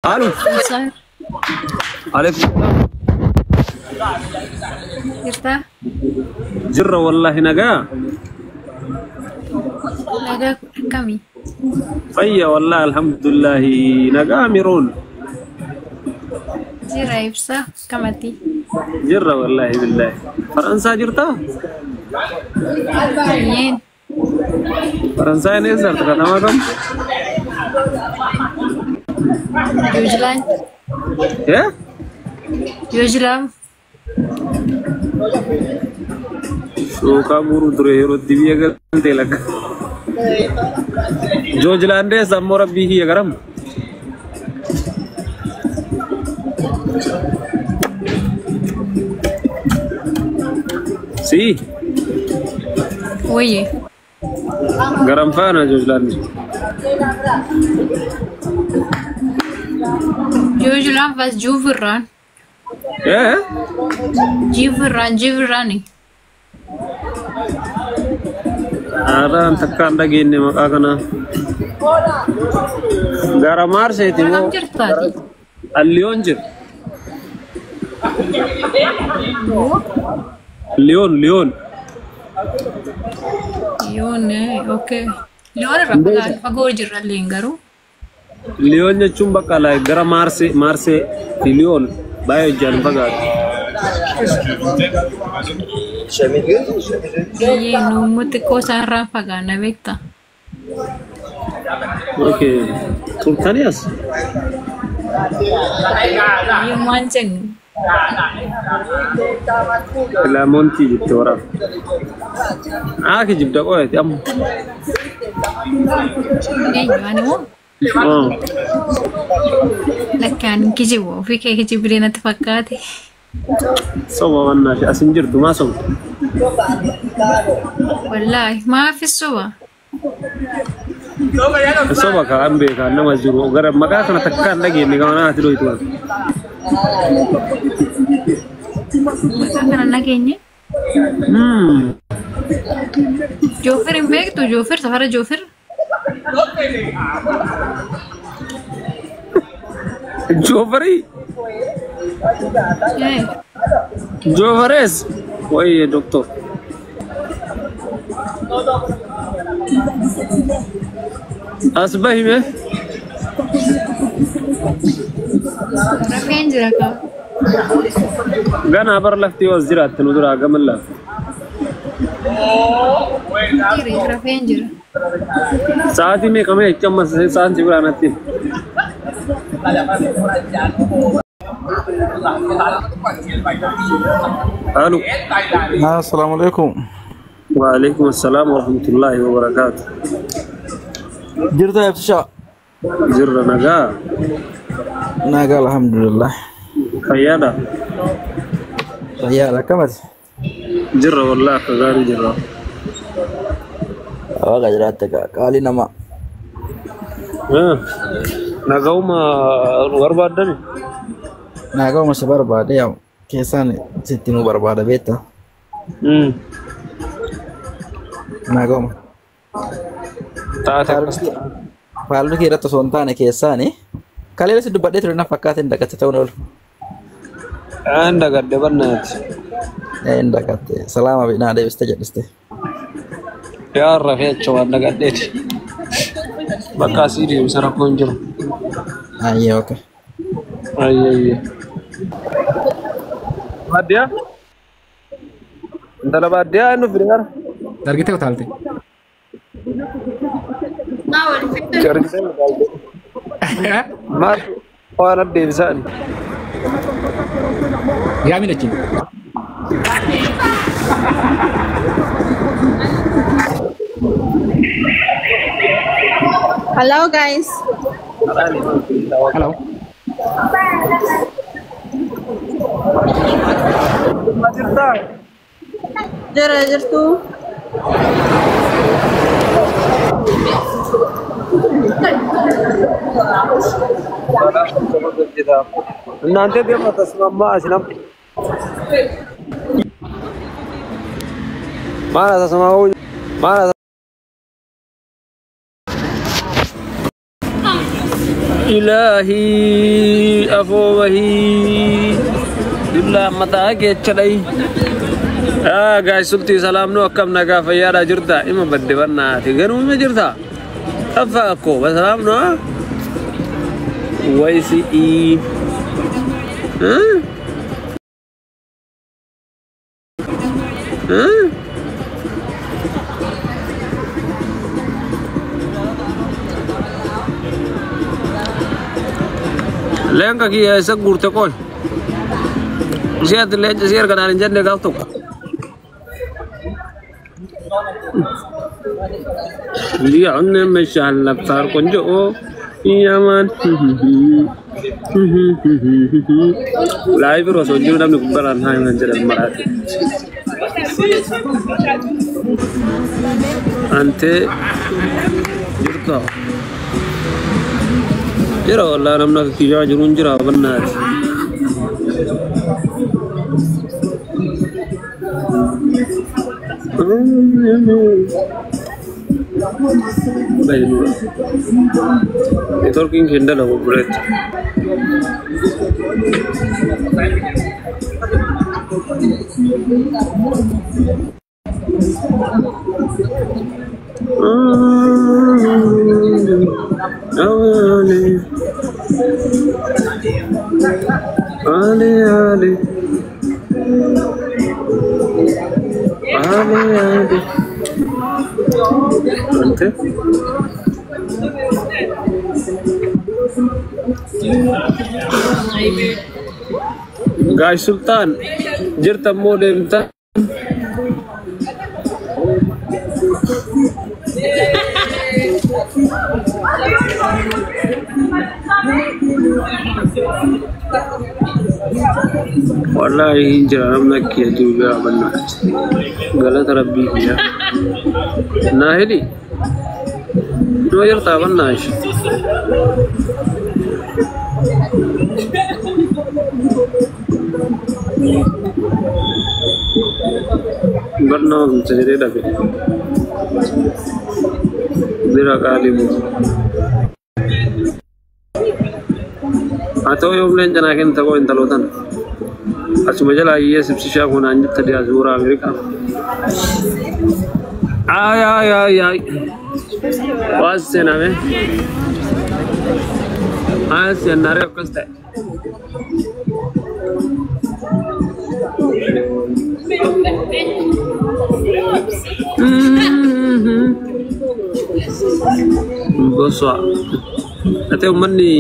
Alo. Aleekum. Jirtaa? Jirra wallahi nagaa. Nagaa akkamii? Fayya wallahi alhamdulillahi nagaa miroon. Jira ibsa akkamati? Jirra wallahi billahi. Faransaa jirtaa? Yeen. Faransaayeen eessa jirta katamaa kam? Joojilaan. Eh? Joojilaan. Suuqaa guuruu ture yeroo itti biyya galtee lakka. Joojilaan eessa ammoo rabbii kiyya garam? Si Wayye. garam faana Joojilaan. Joojilaan vas juufirraan. Eh? Jiifirraan jiifirraani. Haadhaan takka hin dhageenye maqaa kanaa. Gara Maarseeti Gara moo? kam jirtaati? Liyoon jira. Liyoon Liyoon. Liyoon okay. Liyoon irraa fagoo jirra illee garuu. Liyoon jechuun bakka like gara Maarsee Maarsee fi Liyoon baay'ee hojjaan hin fagaatu. Biyyee nuummoo xiqqoo isaan irraa fagaanna beektaa? Okay. Turtanii as? Biyyee maal jennu? Laamontii jette waraab. Haa kijibda qo'eeti amma. Eenyu ani moo? Lakkaan kijibu ofii kee kijibdee natti fakkaate. Soba wannaa as hin jirtu maa soba? Wallaahi maafis soba? Soba kaan beekaa nama jiru gara maqaa kana takka hin dhageenye gama naati dho'itu waan. Maqaa kana nageenye? Joofir hin beektu Joofir safara Joofir? Joofarii? Joofarees? Wayye doktor. As bahi mee? Rafeen jira kaa. Ganaa bara lafti yoo as jiraatte nu duraa gama lafa. Jira rafeen jira. Sa'aatii meeqa mee jecha amma sa'aan si biraa natti. Alo. Assalamu alaikum. Wa alaikum assalam wa rahmatullahi wa barakaatuh. Jirta ibsisha. Jirra nagaa. Nagaa alhamdulillah. Fayyaadha. Fayyaadha akkamati? Jirra wallahi akka gaarii jirra. Waaqa jiraatte qaalii namaa. Nagauma barbaaddani? Nagauma si barbaade yaa keessaan sitti nu barbaada beektaa? Nagauma. Taate akkas. Faallu kee irratti osoo hin taane keessaani kaleessa si dubbadhee ture na fakkaate hin dagatte ta'uun oolu. Aan dagadde barnaati. Hin dagatte salaama naa deebiste jedhiste. Yaa rafee acha waan dagadheeti. Bakka asii deemsa rakkoo hin jiru. Ayyee okay. Ayyee ayyee. Baadiyyaa? Intala baadiyyaa inni fide gara? Dargitee utaalte. Dargitee utaalte. Maal waan addeebisaani? Yaamin achiin. Hello guys. Hello. Jira jirtu. እናንተ ደግሞ ተስማማ አስናም ማና ተስማሙ ማና Ilaahii afoobahii dullaa mataa keecha dhayi. Gaay sultii salaamnu akkam nagaa fayyaadhaa jirta ima badde bannaati ganuu ima jirta. Affa akkoo basalaamnu haa? Wayisi'ii. Leenca kiyya eessa guurte qoy? Ishee ati leenca ishee erga naan hin jenne gaaf tokko. Biyya meeshaan laftaar ቆንጆ yaman. Live osoo jiru namni gubbaraan haa himan jedhan maraate. Antee jirta. Jira wallaa namni akka kiyyaa jiru hin jira bannaati. Networking hin dalagu buleetti. Ali Ali Ali Ali Ali Ante Gaay Sultaan jirta immoo deemta. Wallaahi hin jira namni akka jiru jira bannaati. Galata rabbii kiyya. Naa hidhi. Numa jirtaa bannaa ishee. Barnaa gumsa jedhee dhabe. Bira qaalii buutu. Haa ta'u yoom leenca naa kennita koo intalootan. Asuma jalaa hiyyee sibsishaa kun aan jetta diyaaspooraa Ameerikaa. Ay ay ay ay. Waas seename. Ay seenaaree akkas ta'e. Gosa. Ate uummanni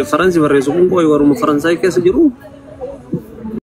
Faransi barreessu kun qoy waruma Faransaay keessa jiru.